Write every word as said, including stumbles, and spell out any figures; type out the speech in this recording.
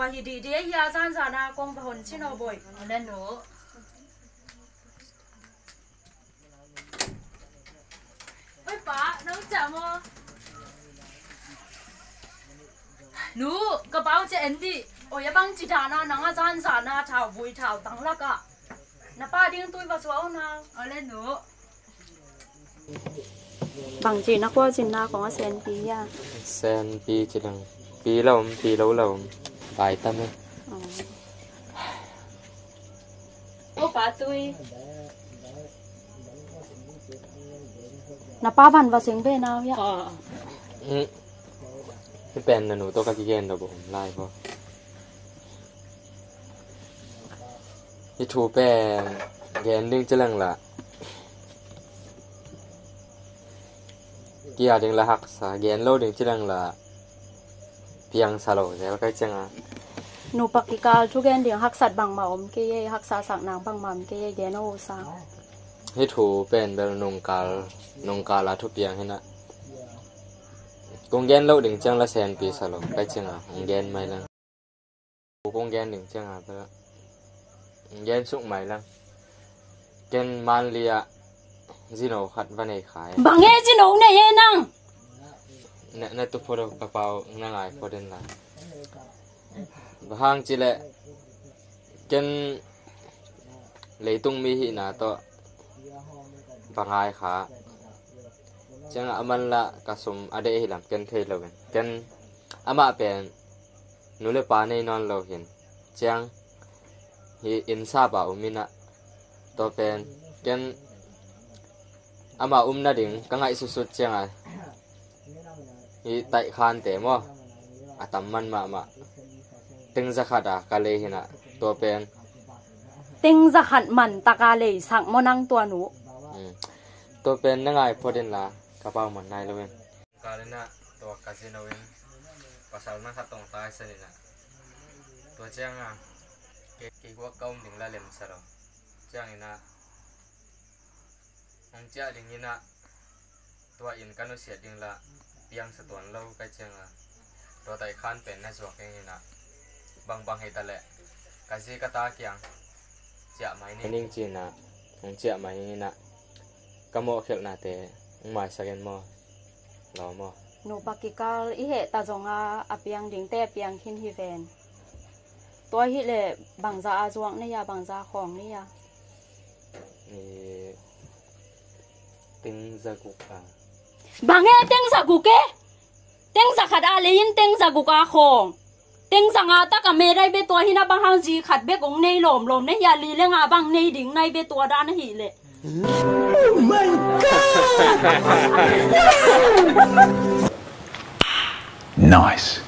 Hi dih dih hi a, zanzan a kong va hon cin aw boy. Oi pa, nong ciah maw? Nu, ka pau ciah en dih. Oi, a bang ci dan a nang a zanzan a thau vui thau tang lak ah na pa ding tui va suah uh nau. Ole nu. Bang ci na kua cin na kong a senpi hia? Senpi ci dang. Pi lo om, pi lo lo om. Pai tam e. Ko pa tui. Na pa van va seng ve nau hia? Hi pen na nu tawh ka kigen lo bo om lai bo. Hi thu pen gen ding ci leng la kia ding la haksa, gen lo ding ci leng la piangsa lo zel kai ciang a. Nupa kikal thu gen ding haksat bangmah om kei e, haksa sak nang bangmah om kei e, gen aw sang. Hi thu pen bel nungkal, nungkal a thu piang hi na. Kong gen lo ding ciang la senpi sa lo kai ciang a, kong gen mai lang. Kong gen ding ciang a bel gen suk mai lang. Ken manli ah zino khat va nei kha e. Bang e zino nei e nang? Na, na tu pho do ka pau na ngai pho den la. Bang hang ci leh ken leitung mi hihna tawh va ngai kha. Ciang a man la ka sum a deh hi lam ken thei lo in. Ken amah pen nu le pa nei nawn lo hin. Ciang hi inn sap a um in ah, tua pen ken ama um nading ka ngaih sutsut ciang a hi taih khante maw, a tam man mahmah. Teng za khat a ka lei hi na, tua pen teng za khat man tak a leisak maw nang tua nu? Hmm. Tua pen na ngai phot in la ka pau man nai lo in. Kal in ah tua ka zino in pasal na khat tong taisan in ah, tua ciang a kei, kei guak ka um ding la lemsa lo. Ciang in ah hong ciah ding in ah tua in ka nusiat ding la piangsa tuan lo ka ciang a, tua taih khan pen na zuak ding in ah bangbang hi ta leh ka zi ka ta kiang ciah mai ning ci in ah, hong ciah mai ning in ah ka mawhkhelhnate hong maisak in maw? Lawm aw. Nupa kikal i heh ta zong a, a piang dingte a piang khin hi ven. Tua hi leh bangza a zuak nei a, bangza khawng nei a? Eh, teng za guk a. Bang e teng za guk e? Teng za khat a lei in teng za guk a khawng. Teng za nga tak a me nai ve tua hi na, bang hang zi khat bek ong nei lawmlawm na hi a, li le nga bang nei ding nai ve tua dan ahi leh. Oh my God! Nice.